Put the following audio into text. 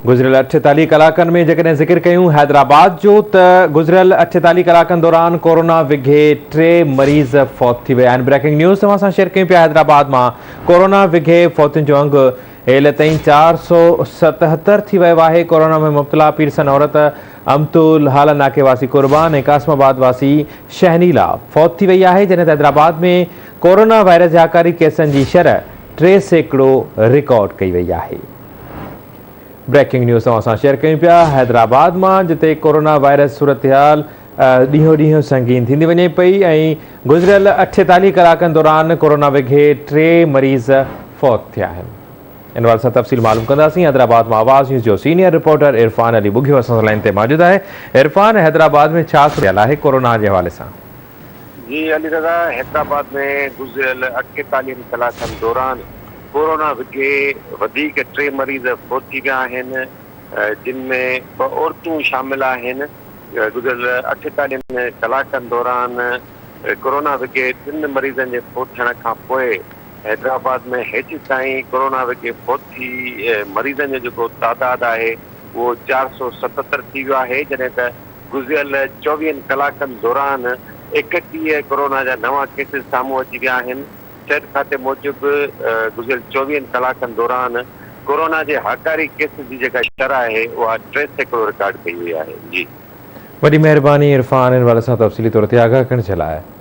گذريل 48 ڪلاڪن ۾ جيڪڏهن ذڪر ڪيون حيدرآباد جو ته گذريل 48 ڪلاڪن دوران ڪورونا وگهي ٽي مريض فوت ٿي ويا آهن. بريڪنگ نيوز توهان سان شيئر ڪيون پيا حيدرآباد مان ڪورونا وگهي فوتين جو انگ هيل تائين 477 ٿي ويو آهي. ڪورونا ۾ مبتلا پيرسن عورت امتول هالا ناڪي واسي قربان ۽ قاسم آباد واسي شهنيلا فوت ٿي وئي آهي جڏهن ته حيدرآباد ۾ ڪورونا وائرس جي هاڪاري ڪيسن جي شرح 3% رڪارڊ ڪئي وئي آهي. بريڪنگ نيوز توهان سان شيئر ڪيون پيا حيدرآباد مان جتي ڪورونا وائرس صورتحال ڏينهون ڏينهن سنگين ٿيندي وڃي پئي ۽ گذريل 48 ڪلاڪن دوران ڪورونا وگهي ٽي مريض فوت ٿيا آهن ان حوالي سان تفصيل معلوم ڪنداسين حيدرآباد مان آواز نيوز جو سينيئر رپورٽر عرفان علي ٻگهيو اسان سان لائين تي موجود آهي عرفان حيدرآباد ۾ ڇا صورتحال آهي ڪورونا جي حوالي سان. جي علي رضا حيدرآباد ۾ گذريل 48 ڪلاڪن دوران ڪورونا وگهي وڌيڪ ٽي مريض فوت ٿي ويا آهن جن ۾ ٻه عورتون شامل آهن گذريل 48 ڪلاڪن دوران ڪورونا وگهي ٽن مريضن جي فوت ٿيڻ کان پوء حيدرآباد ۾ هيستائين ڪورونا وگهي فوت ٿي مريضن جو جيڪو تعداد آهي اهو 477 ٿي ويو آهي جڏهن ته گذريل چوويهن ڪلاڪن دوران 31 ڪورونا جا نوان ڪيسز سامهون اچي ويا آهن. صحت کاتي موجب گذريل چوويهن ڪلاڪن دوران ڪورونا جي هاڪاري ڪيسز جي جيڪا شرح آهي اها 3% رڪارڊ ڪئي وئي آهي. جي. وڏي مهرباني عرفان ان حوالي سان تفصيلي طور تي آگاهه ڪرڻ جي لاء.